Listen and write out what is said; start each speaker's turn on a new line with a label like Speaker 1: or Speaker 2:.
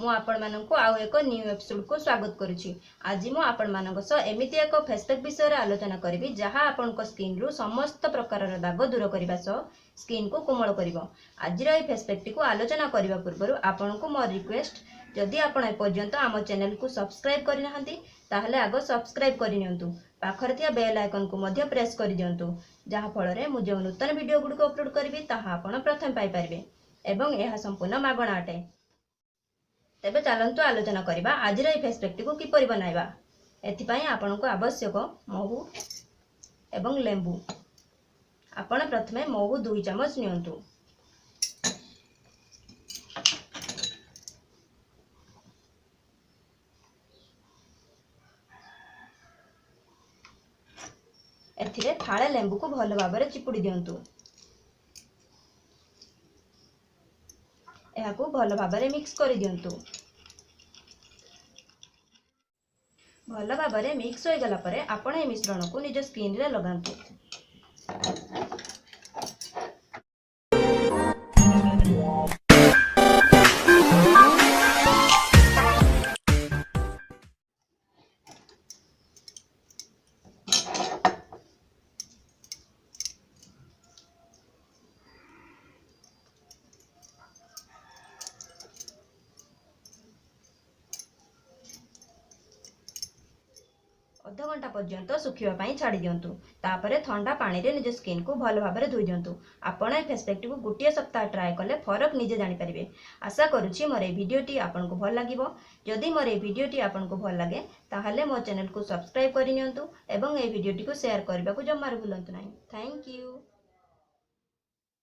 Speaker 1: ମୁଁ ଆପଣମାନଙ୍କୁ ଆଉ ଏକ ନ୍ୟୁ ଏପିସୋଡକୁ ସ୍ୱାଗତ କରୁଛି। ଆଜି ମୁଁ ଆପଣମାନଙ୍କ ସହ ଏମିତି ଏକ ଫେସ୍ ପ୍ୟାକ୍ ବିଷୟରେ ଆଲୋଚନା କରିବି, ଯାହା ଆପଣଙ୍କ ସ୍କିନ୍ରୁ ସମସ୍ତ ପ୍ରକାରର ଦାଗ ଦୂର କରିବା ସହ ସ୍କିନ୍କୁ କୋମଳ କରିବ। ଆଜିର ଏହି ଫେସ୍ ପ୍ୟାକ୍ଟିକୁ ଆଲୋଚନା କରିବା ପୂର୍ବରୁ ଆପଣଙ୍କୁ ମୋର ରିକ୍ୱେଷ୍ଟ, ଯଦି ଆପଣ ଏପର୍ଯ୍ୟନ୍ତ ଆମ ଚ୍ୟାନେଲକୁ ସବସ୍କ୍ରାଇବ୍ କରିନାହାନ୍ତି, ତାହେଲେ ଆଗ ସବସ୍କ୍ରାଇବ୍ କରିନିଅନ୍ତୁ। ପାଖରେ ଥିବା ବେଲ୍ ଆଇକନ୍କୁ ମଧ୍ୟ ପ୍ରେସ୍ କରିଦିଅନ୍ତୁ, ଯାହାଫଳରେ ମୁଁ ଯେଉଁ ନୂତନ ଭିଡ଼ିଓ ଗୁଡ଼ିକୁ ଅପଲୋଡ଼ କରିବି ତାହା ଆପଣ ପ୍ରଥମେ ପାଇପାରିବେ ଏବଂ ଏହା ସମ୍ପୂର୍ଣ୍ଣ ମାଗଣା ଅଟେ। ତେବେ ଚାଲନ୍ତୁ ଆଲୋଚନା କରିବା ଆଜିର ଏହି ଫେସ୍ ପ୍ୟାକ୍ଟିକୁ କିପରି ବନାଇବା। ଏଥିପାଇଁ ଆପଣଙ୍କୁ ଆବଶ୍ୟକ ମହୁ ଏବଂ ଲେମ୍ବୁ। ଆପଣ ପ୍ରଥମେ ମହୁ 2 ଚାମଚ ନିଅନ୍ତୁ। ଏଥିରେ ଫାଳେ ଲେମ୍ବୁକୁ ଭଲ ଭାବରେ ଚିପୁଡ଼ି ଦିଅନ୍ତୁ। ଏହାକୁ ଭଲ ଭାବରେ ମିକ୍ସ କରିଦିଅନ୍ତୁ। ଭଲ ଭାବରେ ମିକ୍ସ ହୋଇଗଲା ପରେ ଆପଣ ଏହି ମିଶ୍ରଣକୁ ନିଜ ସ୍କିନ୍ରେ ଲଗାନ୍ତୁ। ଅଧଘଣ୍ଟା ପର୍ଯ୍ୟନ୍ତ ଶୁଖିବା ପାଇଁ ଛାଡ଼ି ଦିଅନ୍ତୁ। ତାପରେ ଥଣ୍ଡା ପାଣିରେ ନିଜ ସ୍କିନ୍କୁ ଭଲ ଭାବରେ ଧୋଇ ଦିଅନ୍ତୁ। ଆପଣ ଏହି ଫେସ୍ ପ୍ୟାକ୍ଟିକୁ ଗୋଟିଏ ସପ୍ତାହ ଟ୍ରାଏ କଲେ ଫରକ ନିଜେ ଜାଣିପାରିବେ। ଆଶା କରୁଛି ମୋର ଏହି ଭିଡ଼ିଓଟି ଆପଣଙ୍କୁ ଭଲ ଲାଗିବ। ଯଦି ମୋର ଏହି ଭିଡ଼ିଓଟି ଆପଣଙ୍କୁ ଭଲ ଲାଗେ, ତାହେଲେ ମୋ ଚ୍ୟାନେଲକୁ ସବସ୍କ୍ରାଇବ୍ କରିନିଅନ୍ତୁ ଏବଂ ଏହି ଭିଡ଼ିଓଟିକୁ ସେୟାର କରିବାକୁ ଜମାରୁ ଭୁଲନ୍ତୁ ନାହିଁ। Thank you.